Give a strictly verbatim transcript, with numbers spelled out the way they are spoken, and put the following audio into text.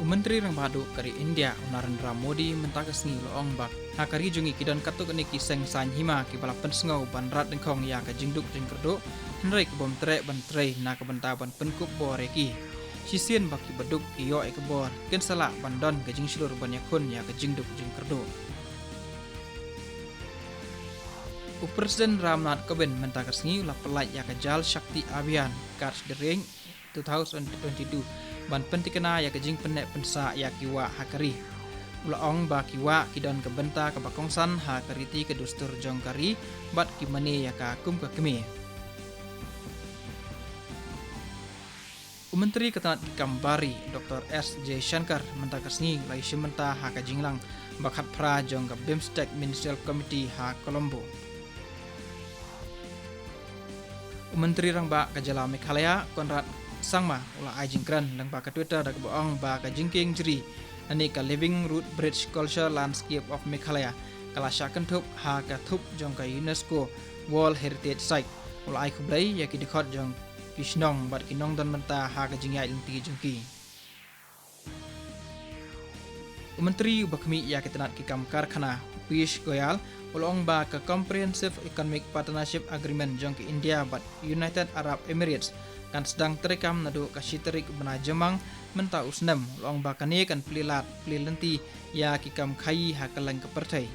Myntri Rangbah Duh ka ri India u Narendra Modi mynta ka sngi u la ong ba ha ka ri jong ngi ki don katto katne ki seng saiñ hima kiba la pynsngew ban rat dyngkhong ïa ka jingduk jingkyrduh, hynrei ki bym treh ban trei na ka bynta ban pynkup bor ïa ki. Shisien ba kiba duk ki ïoh ïa ka bor, kin sa lah ban don ka jingshlur ban ïakhun ïa ka jingduk jingkyrduh. U President Ram Nath Kovind mynta ka sngi u la pyllait ïa ka Jal Shakti Abhiyan Kharch the Range two thousand twenty-two ban pyntikna ïa ka jingpynneh pynsah ïa ki wah ha ka ri. U la ong ba ki wah ki don ka bynta kaba kongsan ha ka riti ka dustur jong ka ri bad ki mane ïa ka kum ka kmie. U Myntri ka tnat ki kam bar ri, Doctor S Jaishankar, mynta ka sngi u la ïashim bynta ha ka jingïalang ba khatphra jong ka BIMSTEC Ministerial Committee ha Colombo. U Myntri Rangbah ka jylla Meghalaya, Conrad Sangma, u la ai jingkren lyngba ka Twitter da kaba ong ba ka jingkieng jri lane ka Living Root Bridge Culture Landscape of Meghalaya ka la shah kynthup ha ka thup jong ka UNESCO World Heritage Site. U la ai khublei ïa ki dkhot jong ki shnong bad ki nongdon bynta ha ka jingïaid lynti jong ki. U Myntri uba khmih ïa ki tnat ki kam karkhana, Piyush Goyal, u la ong ba ka Comprehensive Economic Partnership Agreement jong ka India bad United Arab Emirates kan sdang treikam naduh ka shi tarik bnai Jymmang mynta u snem. U la ong ba kane kan plie lad plie lynti ïa ki kam khaïi ha kylleng ka pyrthei.